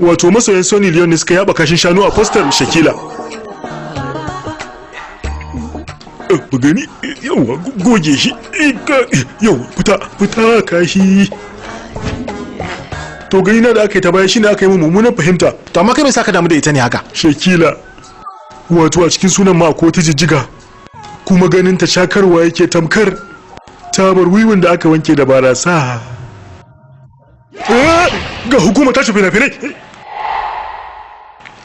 Wato masoyan Sony Leone ne suka yaba kashin shanu a postar Shakila. Ku gani, yawa, goge shi. Yau fita fita kashi. To, gani na da aka yi ta baya shine aka yi mu mummunan fahimta. To, amma kai me sa ka damu da ita ne haka? Shakila, wato a cikin sunan ma ko ta jijjiga, kuma ganin ta shakarwa yake tamkar tabar wiwin da aka wanke da barasa. Ga hukuma ta fina-finai.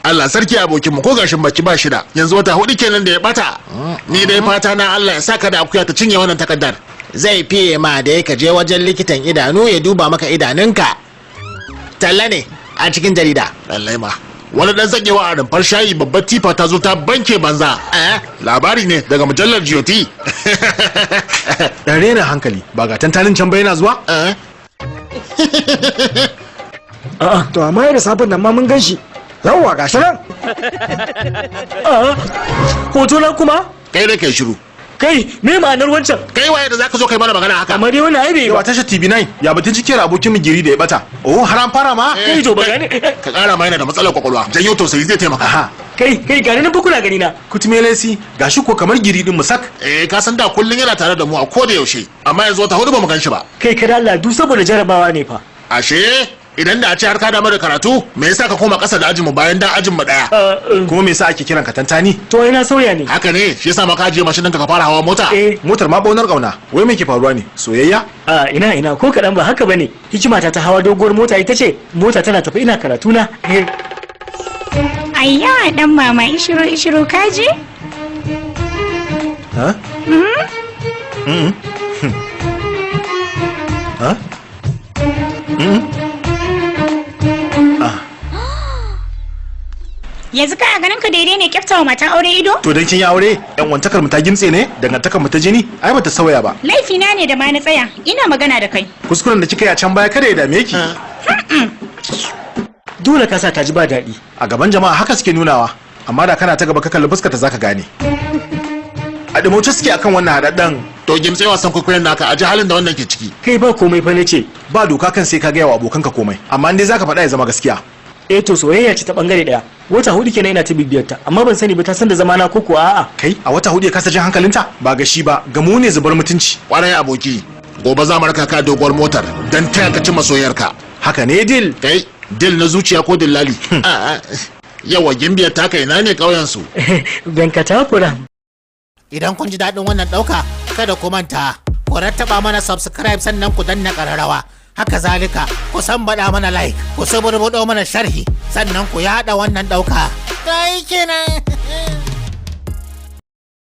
Allah sarki abokinmu, ko gashin baki ba shida. Yanzu wata 4 kenan da ya bata. Ni dai fata na Allah ya saka da akuya ta cinye wannan takardar. Zai fiye ma da ya je wajen likitan idanu ya duba maka idanunka. Talla ne a cikin jarida. Lallai ma. Wani dan zagewa a rumfar shayi, babbar tifa ta zo ta banke banza. Labari ne daga mujallar Jiyoti. Dan rena hankali, ba ga tantanin can ba yana zuwa? To, amma da safin nan ma mun gan shi. Yawwa, gashi nan. Hoto na kuma? Kai dai kai shiru. Kai, me ma'anar wancan? Kai waye da zaka zo kai mana magana haka? Amma dai wannan ai bai Yawa ba. Tashar TV9, ya batun cikiyar abokin mu Giri da ya bata? Oh, har an fara ma? Kai, to ba gane. Ka kara ma, yana da matsalar kwakwalwa. Janyo tausayi zai taimaka. Aha. Kai kai, gani nan fa, kuna gani na. Kutumelesi, gashi ko kamar Giri din musak. Eh, ka san da kullun yana tare da mu a koda yaushe, amma yanzu wata 4 ba mu gan shi ba. Kai, kada Allah, duk saboda jarabawa ne fa. Ashe idan da a ce har ka damu da karatu, me yasa ka koma ƙasa da ajinmu bayan da ajinmu ɗaya? Kuma me yasa ake kiran ka Tantani? To, ina sauya ne. Haka ne, shi yasa ma ka ajiye mashin ɗinka ka fara hawa mota? Eh. Motar ma baunar kauna. Wai me ke faruwa ne? Soyayya? A ina ina, ko kaɗan, ba haka bane. Hikimata ta hawa doguwar mota ita ce mota tana tafi ina karatu na. Ayya, dan mama, ishiru ishiru kaji? Ha? Mm. Ha? Mm. Ah. Yanzu ka ganin ka daidai ne kyaftawa matan aure ido? To, dan kin yi aure, yan wantakar mu ta gimtse ne, dangantakar mu ta jini ai bata sauya ba. Laifina ne da ma na tsaya ina magana da kai. Kuskuren da kika yi a can baya kada ya dame ki. Dole ka sa ta ji ba daɗi. A gaban jama'a haka suke nunawa, amma da kana ta gaba ka kalli fuskar ta zaka gane. A dumauce suke akan wannan haɗaɗɗen. To, gimtse wasan kwaikwayon naka, a ji halin da wannan ke ciki. Kai, ba komai fa nace. Ba doka kan sai ka gaya wa abokanka komai, amma in dai zaka faɗa ya zama gaskiya. Eh, to, soyayya ce ta bangare daya. Wata 4 kenan ina ta bibiyar ta, amma ban sani ba ta san da zamana ko kuwa a'a. Kai, a wata 4 ya kasa jin hankalinta? Ba ga shi ba, ga mu ne zubar mutunci. Kwarai aboki, gobe za mu raka ka doguwar motar don taya ka ci masoyarka. Haka ne, deal. Kai, deal na zuciya ko dillali? A'a. Yawa, gimbiyar taka, ina ne ƙauyen su? Venkatapuram. Idan kun ji daɗin wannan ɗauka, kada ku manta, ku rattaba mana subscribe, sannan ku danna ƙararrawa. Haka zalika, ku san baɗa mana like, ku suburbuɗo mana sharhi, sannan ku yaɗa wannan ɗauka. Ta yi kenan.